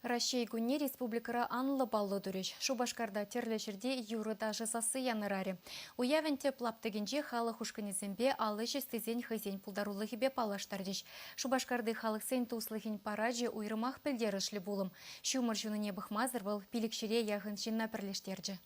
Раҫҫей кунне республикӑра анлӑ паллӑ турӗҫ. Шупашкарта тӗрлӗ ҫӗрте юрӑ-ташӑ сасси янӑрарӗ. Уявӑн тӗп лаптӑкӗнче халӑх ушкӑнӗсемпе ал ӗҫ ӑстисен хӑйсен пултарулӑхӗпе паллаштарчӗҫ. Шупашкарти халӑхсен туслӑхӗн парачӗ уйрӑмах пӗлтерӗшлӗ пулӑм. Ҫумӑр ҫунине пӑхмасӑр вӑл пилӗкҫӗре яхӑн ҫынна пӗрлештерчӗ.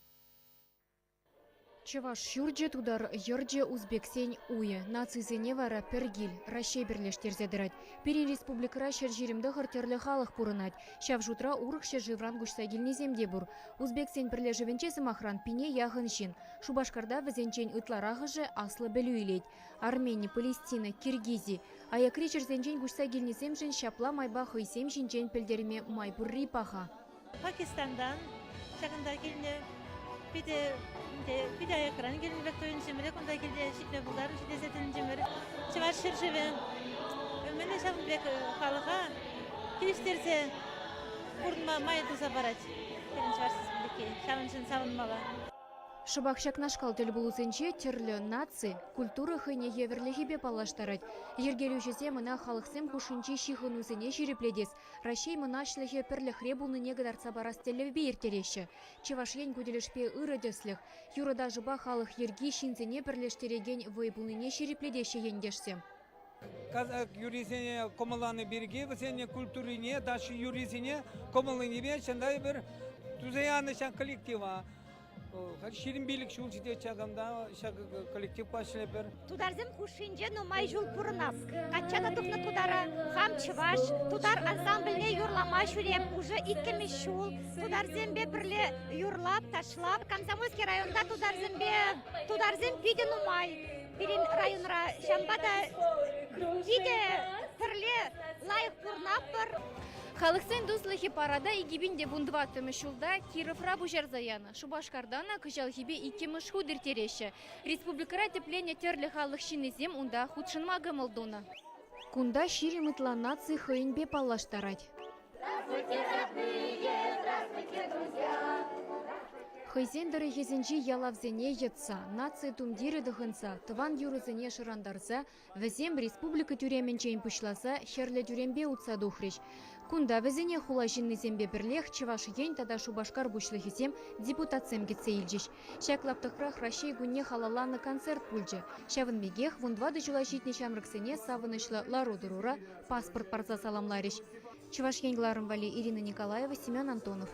Чӑваш ҫурчӗ, тутар йӑрчӗ, узбексен уйӗ. Нацисене вара пӗр кил, Раҫҫей пӗрлештерсе тӑрать. Пирӗн республикӑра 129 тӗрлӗ халӑх пурӑнать. Ҫав шутра урӑх ҫӗршывран куҫса килнисем те пур. Узбексен пӗрлешӗвӗнче, сӑмахран, пине яхӑн ҫын. Шупашкарта вӗсенчен ытларахӑшӗ аслӑ пӗлӳ илет. Армени, Палестина, Киргизи. Аякри ҫӗрсенчен куҫса килнисемшӗн ҫапла майпа хӑйсем ҫинчен пӗлтерме май пурри паха. Пакистантан ҫакӑнта килнӗ. Питӗ, питӗ аякран килнӗ пек туйӑнчӗ. Мӗнле кунта килте ҫитме пултарнӑ-ши тесе тӗлӗнтӗмӗр. Чӑваш ҫӗршывӗ мӗнле ҫавӑн пек халӑха килӗштерсе пурӑнма май туса парать пирӗн Чӑваш Республики. Ҫавӑншӑн савӑнмалла. Шӑпах ҫакнашкал тӗлпулусенче тӗрлӗ наци, культура хӑйне евӗрлӗхӗпе паллаштарать. Йӗркелӳҫӗсем ӑна халӑхсем хушшинчи ҫыхӑнусене ҫирӗплетес, Раҫҫей мӑнаҫлӑхӗ пӗрлӗхре пулнине кӑтартса парас тӗллевпе ирттереҫҫӗ. Чӑваш Ен ку тӗлӗшпе ырӑ тӗслӗх. Юрӑ-ташӑпа халӑх йӗрки ҫынсене пӗрлештерекен вӑй пулнине ҫирӗплетеҫҫӗ ентешсем. Казак юррисене кӑмӑлланӑ пирки вӗсен культурине, ташши юррисене кӑмӑлланипе чӑн та эпир туса янӑ ҫак коллектива. Халь 25 ҫул ҫитет ҫакӑнта, ҫак коллективпа ӗҫлетпӗр. Тутарсем хушшинче нумай ҫул пурӑнап. Качча та тухнӑ тутара, хам чӑваш, тутар ансамбльне юрлама ҫӳрем уже иккӗмӗш ҫул. Тутарсемпе пӗрле юрлап, ташлап. Комсомольски районта тутарсемпе тутарсем питӗ нумай пирӗн районра. Ҫавӑнпа та питӗ пӗрле лайӑх пурӑнатпӑр. Халӑхсен туслӑхӗ парада 2014 ҫулта Кировра пуҫарса янӑ. Шупашкарта ӑна кӑҫалхипе иккӗмӗш хут ирттереҫҫӗ. Республикӑра тӗпленнӗ тӗрлӗ халӑх ҫыннисем унта хутшӑнма кӑмӑл тунӑ. Кунта 20 ытла наци хӑйӗнпе паллаштарать. Здравствуйте, родные, здравствуйте, друзья! Хӑйсен тӑрӑхӗсенчи ялавсене йӑтса, наци тумтирӗ тӑхӑнса, тӑван юрӑсене шӑрантарса Вӗсем республика тӳремӗнчен пуҫласа Хӗрлӗ тӳремпе утса тухрӗҫ. Кунта вӗсене хула ҫыннисемпе пӗрлех Чӑваш Ен тата Шупашкар пуҫлӑхӗсем, депутатсем кӗтсе илчӗҫ. Ҫак лаптӑкрах Раҫҫей кунне халалланӑ концерт пулчӗ. Ҫавӑн пекех вунтӑватӑ ҫула ҫитнӗ ҫамрӑксене савӑнӑҫлӑ лару-тӑрура паспорт парса саламларӗҫ. Чӑваш Ен кӑларӑм валли Ирина Николаева, Семен Антонов.